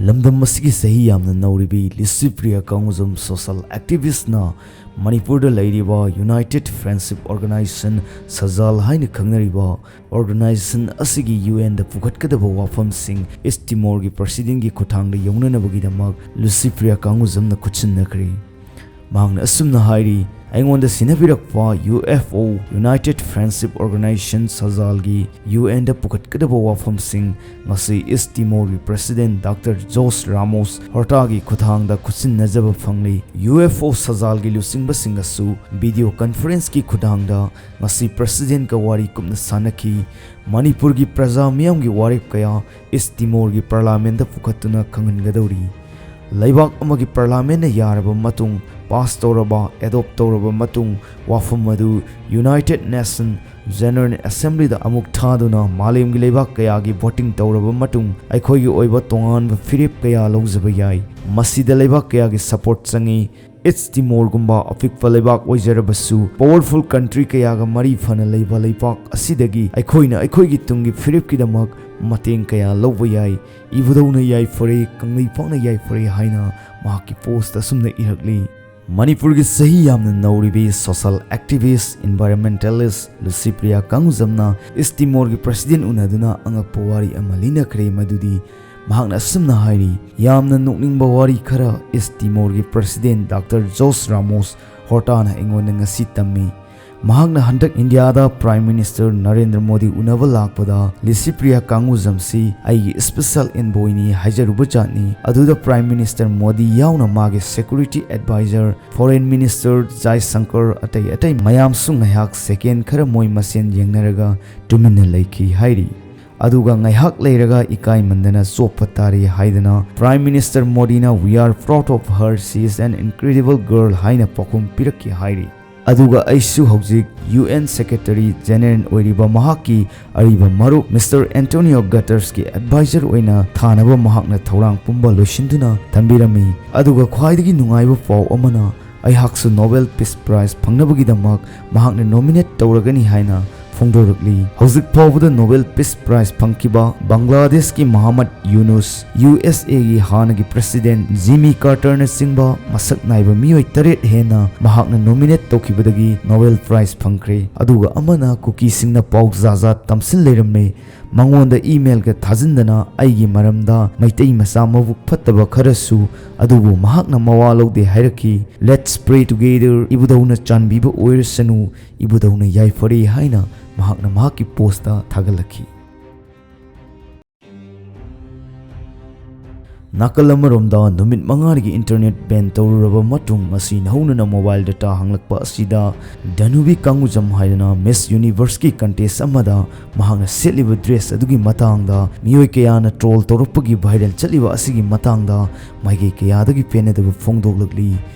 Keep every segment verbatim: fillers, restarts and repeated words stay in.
ꯂꯝꯗꯝ ꯑꯁꯤꯒꯤ ꯆꯍꯤ ꯌꯥꯝꯅ ꯅꯧꯔꯤꯕꯤ ꯂꯤꯁꯤꯄ꯭ꯔꯤꯌꯥ ꯀꯥꯡꯉꯨꯖꯝ social activistꯅ ꯃꯅꯤꯄꯨꯔꯗ ꯂꯩꯔꯤꯕ United Friendship Organization, ꯁꯖꯥꯜ ꯍꯥꯏꯅ ꯈꯪꯅꯔꯤꯕ organization ꯑꯁꯤꯒꯤ UNꯗ ꯄꯨꯈꯠꯀꯗꯕ ꯋꯥꯐꯝꯁꯤꯡ ꯏꯁ ꯇꯤꯃꯣꯔꯒꯤ presidentꯀꯤ ꯈꯨꯠꯊꯥꯡꯗ ꯌꯧꯅꯅꯕꯒꯤꯗꯃꯛ ꯂꯤꯁꯤꯄ꯭ꯔꯤꯌꯥ ꯀꯥꯡꯉꯨꯖꯝꯅ ꯈꯨꯠꯁꯤꯟꯅꯈ꯭ꯔꯦ꯫ ꯃꯍꯥꯛꯅ ꯑꯁꯨꯝꯅ ꯍꯥꯏꯔꯤ, ꯑꯩꯉꯣꯟꯗ ꯁꯤꯟꯅꯕꯤꯔꯛꯄ UFO, United Friendship Organization, ꯁꯖꯥꯜꯒꯤ UNꯗ ꯄꯨꯈꯠꯀꯗꯕ ꯋꯥꯐꯝꯁꯤꯡ ꯉꯁꯤ ꯏꯁ ꯇꯤꯃꯣꯔꯒꯤ president Doctor Jose Ramos Hortaꯒꯤ ꯈꯨꯠꯊꯥꯡꯗ ꯈꯨꯠꯁꯤꯟꯅꯖꯕ ꯐꯪꯂꯤ꯫ UFO ꯁꯖꯥꯜꯒꯤ ꯂꯨꯆꯤꯡꯕꯁꯤꯡꯒꯁꯨ video conferenceꯀꯤ ꯈꯨꯠꯊꯥꯡꯗ ꯉꯁꯤ presidentꯀ ꯋꯥꯔꯤ ꯀꯨꯞꯅ ꯁꯥꯟꯅꯈꯤ꯫ ꯃꯅꯤꯄꯨꯔꯒꯤ ꯄ꯭ꯔꯖꯥ ꯃꯤꯌꯥꯝꯒꯤ ꯋꯥꯔꯦꯞ ꯀꯌꯥ ꯏꯁ ꯇꯤꯃꯣꯔꯒꯤ parliamentꯇ ꯄꯨꯈꯠꯇꯨꯅ ꯈꯪꯍꯟꯒꯗꯧꯔꯤ꯫ ꯂꯩꯕꯥꯛ ꯑꯃꯒꯤ parliamentꯅ ꯌꯥꯔꯕ ꯃꯇꯨꯡ pass ꯇꯧꯔꯕ, adopt ꯇꯧꯔꯕ ꯃꯇꯨꯡ ꯋꯥꯐꯝ ꯑꯗꯨ United Nation General Assemblyꯗ ꯑꯃꯨꯛ ꯊꯥꯗꯨꯅ ꯃꯥꯂꯦꯝꯒꯤ ꯂꯩꯕꯥꯛ ꯀꯌꯥꯒꯤ voting ꯇꯧꯔꯕ ꯃꯇꯨꯡ ꯑꯩꯈꯣꯏꯒꯤ ꯑꯣꯏꯕ ꯇꯣꯉꯥꯟꯕ ꯐꯤꯔꯦꯞ ꯀꯌꯥ ꯂꯧꯖꯕ ꯌꯥꯏ꯫ ꯃꯁꯤꯗ ꯂꯩꯕꯥꯛ ꯀꯌꯥꯒꯤ support ꯆꯪꯏ꯫ ꯏꯁ ꯇꯤꯃꯣꯔꯒꯨꯝꯕ ꯑꯄꯤꯛꯄ ꯂꯩꯕꯥꯛ ꯑꯣꯏꯖꯔꯕꯁꯨ powerful country ꯀꯌꯥꯒ ꯃꯔꯤ ꯐꯅ ꯂꯩꯕ ꯂꯩꯕꯥꯛ ꯑꯁꯤꯗꯒꯤ ꯑꯩꯈꯣꯏꯅ ꯑꯩꯈꯣꯏꯒꯤ ꯇꯨꯡꯒꯤ ꯐꯤꯔꯦꯞꯀꯤꯗꯃꯛ ꯃꯇꯦꯡ ꯀꯌꯥ ꯂꯧꯕ ꯌꯥꯏ꯫ ꯏꯕꯨꯙꯧꯅ ꯌꯥꯏꯐꯔꯦ, ꯀꯪꯂꯩꯄꯥꯛꯅ ꯌꯥꯏꯐꯔꯦ ꯍꯥꯏꯅ ꯃꯍꯥꯛꯀꯤ post ꯑꯁꯨꯝꯅ ꯏꯔꯛꯂꯤ꯫ ꯃꯅꯤꯄꯨꯔꯒꯤ ꯆꯍꯤ ꯌꯥꯝꯅ ꯅꯧꯔꯤꯕꯤ social activist, environmentalist ꯂꯨꯁꯤꯄ꯭ꯔꯤꯌꯥ ꯀꯥꯡꯉꯨꯖꯝꯅ ꯏꯁ ꯇꯤꯃꯣꯔꯒꯤ president ꯎꯅꯗꯨꯅ ꯑꯉꯛꯄ ꯋꯥꯔꯤ ꯑꯃ ꯂꯤꯅꯈ꯭ꯔꯦ, ꯃꯗꯨꯗꯤ ꯃꯍꯥꯛꯅ ꯑꯁꯨꯝꯅ ꯍꯥꯏꯔꯤ, "ꯌꯥꯝꯅ ꯅꯣꯛꯅꯤꯡꯕ ꯋꯥꯔꯤ ꯈꯔ ꯏꯁ ꯇꯤꯃꯣꯔꯒꯤ president Doctor Jose Ramos Hortaꯅ ꯑꯩꯉꯣꯟꯗ ꯉꯁꯤ ꯇꯝꯃꯤ꯫ ꯃꯍꯥꯛꯅ ꯍꯟꯗꯛ ꯏꯟꯗꯤꯌꯥꯗ Prime Minister ꯅꯔꯦꯟꯗ꯭ꯔ ꯃꯣꯗꯤ ꯎꯅꯕ ꯂꯥꯛꯄꯗ ꯂꯤꯁꯤꯄ꯭ꯔꯤꯌꯥ ꯀꯥꯡꯉꯨꯖꯝꯁꯤ ꯑꯩꯒꯤ special envoyꯅꯤ ꯍꯥꯏꯖꯔꯨꯕ ꯖꯥꯠꯅꯤ꯫ ꯑꯗꯨꯗ Prime Minister ꯃꯣꯗꯤ ꯌꯥꯎꯅ ꯃꯥꯒꯤ security advisor, Foreign Minister ꯖꯥꯏꯁꯪꯀꯔ, ꯑꯇꯩ ꯑꯇꯩ ꯃꯌꯥꯝꯁꯨ ꯉꯥꯏꯍꯥꯛ second ꯈꯔ ꯃꯣꯏ ꯃꯁꯦꯟ ꯌꯦꯡꯅꯔꯒ ꯇꯨꯃꯤꯟꯅ ꯂꯩꯈꯤ" ꯍꯥꯏꯔꯤ꯫ ꯑꯗꯨꯒ ꯉꯥꯏꯍꯥꯛ ꯂꯩꯔꯒ ꯏꯀꯥꯏꯃꯟꯗꯅ ꯆꯣꯞꯄ ꯇꯥꯔꯦ ꯍꯥꯏꯗꯅ Prime Minister ꯃꯣꯗꯤꯅ "We are proud of her, she is an incredible girl" ꯍꯥꯏꯅ ꯄꯥꯎꯈꯨꯝ ꯄꯤꯔꯛꯈꯤ ꯍꯥꯏꯔꯤ꯫ ꯑꯗꯨꯒ ꯑꯩꯁꯨ ꯍꯧꯖꯤꯛ UN Secretary General ꯑꯣꯏꯔꯤꯕ ꯃꯍꯥꯛꯀꯤ ꯑꯔꯤꯕ ꯃꯔꯨꯞ Mister Antonio Guterresꯀꯤ advisor ꯑꯣꯏꯅ ꯊꯥꯅꯕ ꯃꯍꯥꯛꯅ ꯊꯧꯔꯥꯡ ꯄꯨꯝꯕ ꯂꯣꯏꯁꯤꯟꯗꯨꯅ ꯊꯝꯕꯤꯔꯝꯃꯤ꯫ ꯑꯗꯨꯒ ꯈ꯭ꯋꯥꯏꯗꯒꯤ ꯅꯨꯡꯉꯥꯏꯕ ꯄꯥꯎ ꯑꯃꯅ, ꯑꯩꯍꯥꯛꯁꯨ Nobel Peace Prize ꯐꯪꯅꯕꯒꯤꯗꯃꯛ ꯃꯍꯥꯛꯅ nominate ꯇꯧꯔꯒꯅꯤ ꯍꯥꯏꯅ ꯐꯣꯡꯗꯣꯔꯛꯂꯤ꯫ ꯍꯧꯖꯤꯛ ꯐꯥꯎꯕꯗ Nobel Peace Prize ꯐꯪꯈꯤꯕ ꯕꯪꯒ꯭ꯂꯥꯗꯦꯁꯀꯤ ꯃꯣꯍꯥꯃꯗ ꯌꯨꯅꯨꯁ, ꯌꯨ ꯑꯦꯁ ꯑꯦꯒꯤ ꯍꯥꯟꯅꯒꯤ ꯄ꯭ꯔꯦꯁꯤꯗꯦꯟꯠ ꯖꯤꯃꯤ ꯀꯥꯔꯇꯔꯅꯆꯤꯡꯕ ꯃꯁꯛ ꯅꯥꯏꯕ ꯃꯤꯑꯣꯏ ꯇꯔꯦꯠ ꯍꯦꯟꯅ ꯃꯍꯥꯛꯅ ꯅꯣꯃꯤꯅꯦꯠ ꯇꯧꯈꯤꯕꯗꯒꯤ ꯅꯣꯕꯦꯜ ꯄ꯭ꯔꯥꯏꯖ ꯐꯪꯈ꯭ꯔꯦ꯫ ꯑꯗꯨꯒ ꯑꯃꯅ ꯀꯨꯀꯤꯁꯤꯡꯅ ꯄꯥꯎ ꯖꯥꯠ ꯖꯥꯠ ꯇꯝꯁꯤꯜ ꯂꯩꯔꯝꯃꯦ꯫ ꯃꯉꯣꯟꯗ ꯏꯃꯦꯜꯒ ꯊꯥꯖꯤꯟꯗꯅ ꯑꯩꯒꯤ ꯃꯔꯝꯗ ꯃꯩꯇꯩ ꯃꯆꯥ ꯃꯕꯨꯛ ꯐꯠꯇꯕ ꯈꯔꯁꯨ, ꯑꯗꯨꯕꯨ ꯃꯍꯥꯛꯅ ꯃꯋꯥ ꯂꯧꯗꯦ ꯍꯥꯏꯔꯛꯈꯤ꯫ "Let's pray together, ꯏꯕꯨꯙꯧꯅ ꯆꯥꯟꯕꯤꯕ ꯑꯣꯏꯔꯁꯅꯨ, ꯏꯕꯨꯙꯧꯅ ꯌꯥꯏꯐꯔꯦ" ꯍꯥꯏꯅ ꯃꯍꯥꯛꯅ ꯃꯍꯥꯛꯀꯤ ꯄꯣꯁꯇ ꯊꯥꯒꯠꯂꯛꯈꯤ꯫ ꯅꯥꯀꯜ ꯑꯃꯔꯣꯝꯗ, ꯅꯨꯃꯤꯠ ꯃꯉꯥꯅꯤꯒꯤ ꯏꯟꯇꯔꯅꯦꯠ ꯕꯦꯟ ꯇꯧꯔꯨꯔꯕ ꯃꯇꯨꯡ, ꯃꯁꯤ ꯅꯧꯅꯅ ꯃꯣꯕꯥꯏꯜ ꯗꯇꯥ ꯍꯪꯂꯛꯄ ꯑꯁꯤꯗ ꯙꯅꯨꯕꯤ ꯀꯥꯡꯒꯨꯖꯝ ꯍꯥꯏꯗꯅ ꯃꯤꯁ ꯌꯨꯅꯤꯚꯔꯁꯀꯤ ꯀꯟꯇꯦꯁ ꯑꯃꯗ ꯃꯍꯥꯛꯅ ꯁꯦꯠꯂꯤꯕ ꯗ꯭ꯔꯦꯁ ꯑꯗꯨꯒꯤ ꯃꯇꯥꯡꯗ ꯃꯤꯑꯣꯏ ꯀꯌꯥꯅ ꯇ꯭ꯔꯣꯜ ꯇꯧꯔꯛꯄꯒꯤ ꯚꯥꯏꯔꯦꯜ ꯆꯠꯂꯤꯕ ꯑꯁꯤꯒꯤ ꯃꯇꯥꯡꯗ ꯃꯥꯏꯀꯩ ꯀꯌꯥꯗꯒꯤ ꯄꯦꯟꯅꯗꯕ ꯐꯣꯡꯗꯣꯛꯂꯛꯂꯤ꯫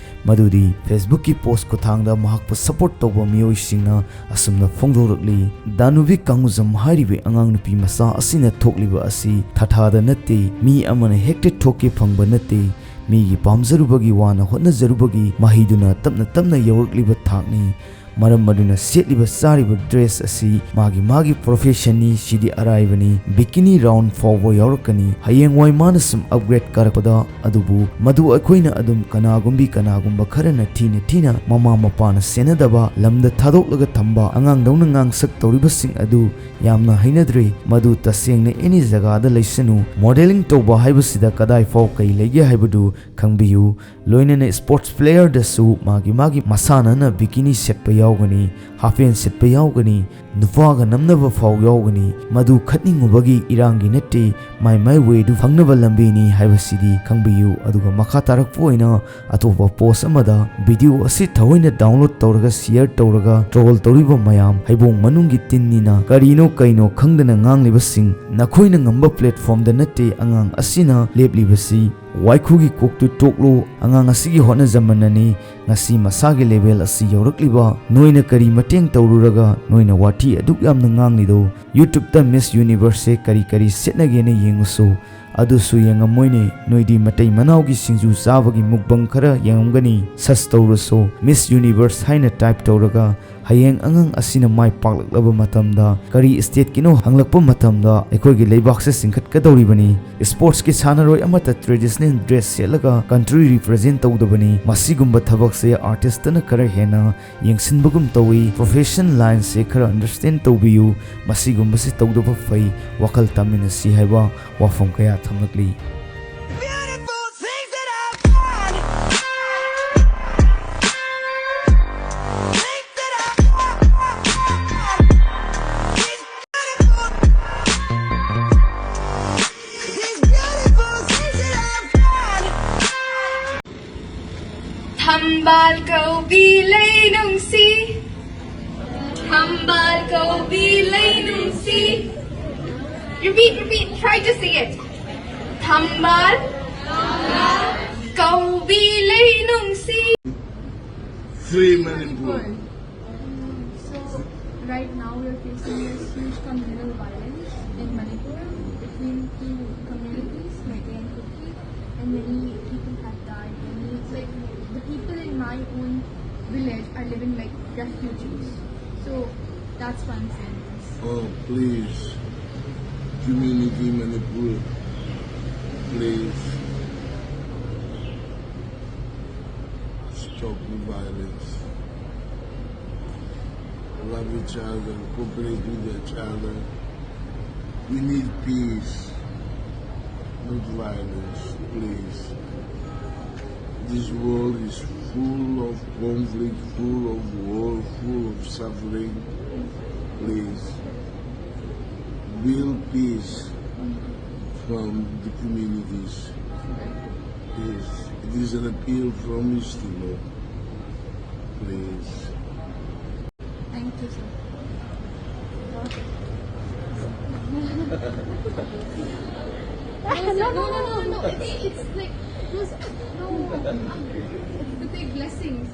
ꯃꯗꯨꯗꯤ ꯐꯦꯁꯕꯨꯛꯀꯤ ꯄꯣꯁ ꯈꯨꯠꯊꯥꯡꯗ ꯃꯍꯥꯛꯄꯨ ꯁꯄꯣꯔꯠ ꯇꯧꯕ ꯃꯤꯑꯣꯏꯁꯤꯡꯅ ꯑꯁꯨꯝꯅ ꯐꯣꯡꯗꯣꯔꯛꯂꯤ, "ꯙꯅꯨꯕꯤ ꯀꯥꯡꯒꯨꯖꯝ ꯍꯥꯏꯔꯤꯕ ꯑꯉꯥꯡ ꯅꯨꯄꯤ ꯃꯆꯥ ꯑꯁꯤꯅ ꯊꯣꯛꯂꯤꯕ ꯑꯁꯤ ꯊꯥꯊꯥꯗ ꯅꯠꯇꯦ, ꯃꯤ ꯑꯃꯅ ꯍꯦꯛꯇ ꯊꯣꯛꯀꯦ ꯐꯪꯕ ꯅꯠꯇꯦ꯫ ꯃꯤꯒꯤ ꯄꯥꯝꯖꯔꯨꯕꯒꯤ, ꯋꯥꯅ ꯍꯣꯠꯅꯖꯔꯨꯕꯒꯤ ꯃꯍꯩꯗꯨꯅ ꯇꯞꯅ ꯇꯞꯅ ꯌꯧꯔꯛꯂꯤꯕ ꯊꯥꯛꯅꯤ꯫ ꯃꯔꯝ ꯑꯗꯨꯅ ꯁꯦꯠꯂꯤꯕ ꯆꯥꯔꯤꯕ ꯗ꯭ꯔꯦꯁ ꯑꯁꯤ ꯃꯥꯒꯤ ꯃꯥꯒꯤ ꯄ꯭ꯔꯣꯐꯦꯁꯟꯅꯤ, ꯁꯤꯗꯤ ꯑꯔꯥꯏꯕꯅꯤ꯫ ꯕꯤꯀꯤꯅꯤ ꯔꯥꯎꯟ ꯐꯥꯎꯕ ꯌꯥꯎꯔꯛꯀꯅꯤ꯫ ꯍꯌꯦꯡꯋꯥꯏ ꯃꯥꯅ ꯁꯨꯝ ꯑꯞꯒ꯭ꯔꯦꯗ ꯀꯥꯔꯛꯄꯗ, ꯑꯗꯨꯕꯨ ꯃꯗꯨ ꯑꯩꯈꯣꯏꯅ ꯑꯗꯨꯝ ꯀꯅꯥꯒꯨꯝꯕꯤ ꯀꯅꯥꯒꯨꯝꯕ ꯈꯔꯅ ꯊꯤꯅ ꯊꯤꯅ ꯃꯃꯥ ꯃꯄꯥꯅ ꯁꯦꯟꯅꯗꯕ, ꯂꯝꯗ ꯊꯥꯗꯣꯛꯂꯒ ꯊꯝꯕ ꯑꯉꯥꯡꯗꯧꯅ ꯉꯥꯡꯁꯛ ꯇꯧꯔꯤꯕꯁꯤꯡ ꯑꯗꯨ ꯌꯥꯝꯅ ꯍꯩꯅꯗ꯭ꯔꯦ꯫ ꯃꯗꯨ ꯇꯁꯦꯡꯅ ꯑꯦꯅꯤ ꯖꯒꯥꯗ ꯂꯩꯁꯅꯨ꯫ ꯃꯣꯗꯦꯂꯤꯡ ꯇꯧꯕ ꯍꯥꯏꯕꯁꯤꯗ ꯀꯗꯥꯏ ꯐꯥꯎ ꯀꯩ ꯂꯩꯒꯦ ꯍꯥꯏꯕꯗꯨ ꯈꯪꯕꯤꯌꯨ꯫ ꯂꯣꯏꯅꯅ ꯁ꯭ꯄꯣꯔꯠꯁ ꯄ꯭ꯂꯦꯌꯔꯗꯁꯨ ꯃꯥꯒꯤ ꯃꯥꯒꯤ ꯃꯁꯥꯟꯅꯅ ꯕꯤꯀꯤꯅꯤ ꯁꯦꯠꯄ ꯌꯥꯎꯒꯅꯤ, ꯍꯥꯐꯦꯟ ꯁꯦꯠꯄ ꯌꯥꯎꯒꯅꯤ, ꯅꯨꯄꯥꯒ ꯅꯝꯅꯕ ꯐꯥꯎ ꯌꯥꯎꯒꯅꯤ꯫ ꯃꯗꯨ ꯈꯠꯅꯤꯡꯉꯨꯕꯒꯤ ꯏꯔꯥꯡꯒꯤ ꯅꯠꯇꯦ, ꯃꯥꯏ ꯃꯥꯏ ꯋꯦꯗꯨ ꯐꯪꯅꯕ ꯂꯝꯕꯤꯅꯤ ꯍꯥꯏꯕꯁꯤꯗꯤ ꯈꯪꯕꯤꯌꯨ"꯫ ꯑꯗꯨꯒ ꯃꯈꯥ ꯇꯥꯔꯛꯄ ꯑꯣꯏꯅ ꯑꯇꯣꯞꯄ ꯄꯣꯁ ꯑꯃꯗ, "ꯚꯤꯗꯤꯑꯣ ꯑꯁꯤ ꯊꯑꯣꯏꯅ ꯗꯥꯎꯟꯂꯣꯗ ꯇꯧꯔꯒ ꯁꯤꯌꯔ ꯇꯧꯔꯒ ꯇ꯭ꯔꯣꯜ ꯇꯧꯔꯤꯕ ꯃꯌꯥꯝ ꯍꯩꯕꯣꯡ ꯃꯅꯨꯡꯒꯤ ꯇꯤꯟꯅꯤꯅ ꯀꯔꯤꯅꯣ ꯀꯩꯅꯣ ꯈꯪꯗꯅ ꯉꯥꯡꯂꯤꯕꯁꯤꯡ, ꯅꯈꯣꯏꯅ ꯉꯝꯕ ꯄ꯭ꯂꯦꯠꯐꯣꯔꯝꯗ ꯅꯠꯇꯦ ꯑꯉꯥꯡ ꯑꯁꯤꯅ ꯂꯦꯞꯂꯤꯕꯁꯤ꯫ ꯋꯥꯏꯈꯨꯒꯤ ꯀꯣꯛꯇꯨ ꯇꯣꯛꯂꯨ, ꯑꯉꯥꯡ ꯑꯁꯤꯒꯤ ꯍꯣꯠꯅꯖꯃꯟꯅꯅꯤ ꯉꯁꯤ ꯃꯁꯥꯒꯤ ꯂꯦꯚꯦꯜ ꯑꯁꯤ ꯌꯧꯔꯛꯂꯤꯕ꯫ ꯅꯣꯏꯅ ꯀꯔꯤ ꯃꯇꯦꯡ ꯇꯧꯔꯨꯔꯒ ꯅꯣꯏꯅ ꯋꯥꯊꯤ ꯑꯗꯨꯛ ꯌꯥꯝꯅ ꯉꯥꯡꯂꯤꯗꯣ? ꯌꯨꯇ꯭ꯌꯨꯕꯇ ꯃꯤꯁ ꯌꯨꯅꯤꯚꯔꯁꯁꯦ ꯀꯔꯤ ꯀꯔꯤ ꯁꯦꯠꯅꯒꯦꯅ ꯌꯦꯡꯉꯨꯁꯨ, ꯑꯗꯨꯁꯨ ꯌꯦꯡꯉꯝꯃꯣꯏꯅꯦ꯫ ꯅꯣꯏꯗꯤ ꯃꯇꯩ ꯃꯅꯥꯎꯒꯤ ꯁꯤꯡꯖꯨ ꯆꯥꯕꯒꯤ ꯃꯨꯛꯕꯪ ꯈꯔ ꯌꯦꯡꯉꯝꯒꯅꯤ꯫ ꯁꯔꯆ ꯇꯧꯔꯨꯁꯨ, ꯃꯤꯁ ꯌꯨꯅꯤꯚꯔꯁ ꯍꯥꯏꯅ ꯇꯥꯏꯞ ꯇꯧꯔꯒ ꯍꯌꯦꯡ ꯑꯉꯥꯡ ꯑꯁꯤꯅ ꯃꯥꯏ ꯄꯥꯛꯂꯛꯂꯕ ꯃꯇꯝꯗ ꯀꯔꯤ stateꯀꯤꯅꯣ ꯍꯪꯂꯛꯄ ꯃꯇꯝꯗ ꯑꯩꯈꯣꯏꯒꯤ ꯂꯩꯕꯥꯛꯁꯦ ꯆꯤꯡꯈꯠꯀꯗꯧꯔꯤꯕꯅꯤ꯫ Sportsꯀꯤ ꯁꯥꯟꯅꯔꯣꯏ ꯑꯃꯠꯇ traditional dress ꯁꯦꯠꯂꯒ country represent ꯇꯧꯗꯕꯅꯤ꯫ ꯃꯁꯤꯒꯨꯝꯕ ꯊꯕꯛꯁꯦ artistꯅ ꯈꯔ ꯍꯦꯟꯅ ꯌꯦꯡꯁꯤꯟꯕꯒꯨꯝ ꯇꯧꯏ꯫ Profession lineꯁꯦ ꯈꯔ understand ꯇꯧꯕꯤꯌꯨ꯫ ꯃꯁꯤꯒꯨꯝꯕꯁꯤ ꯇꯧꯗꯕ ꯐꯩ꯫ ꯋꯥꯈꯜ ꯇꯥꯃꯤꯟꯅꯁꯤ ꯍꯥꯏꯕ ꯋꯥꯐꯝ ꯀꯌꯥ ꯊꯝꯂꯛꯂꯤ꯫ ꯊꯝꯕꯥꯜ ꯀꯧꯕꯤ ꯂꯩꯅꯨꯡꯁꯤ, ꯊꯝꯕꯥꯜ ꯀꯧꯕꯤ ꯂꯩꯅꯨꯡꯁꯤ꯫ Repeat, repeat, try to sing it. ꯊꯝꯕꯥꯜ ꯀꯧꯕꯤ ꯂꯩꯅꯨꯡꯁꯤ꯫ Free Manipur. So, right now we are facing this huge communal violence in Manipur between two communities, Meitei and Kuki, and many people have died. Many, like, the people in my own village are living like refugees. So, that's why I'm saying this. Oh, please. Community Manipur. Please. Stop the violence. Love each other, cooperate with each other. We need peace, not violence, please. This world is full of conflict, full of war, full of suffering. Please, build peace from the communities. Yes, it is an appeal from East Timor. Please. Thank you, sir. No, no, no, no, no. It's, it's like, it was, no. It's the big blessings.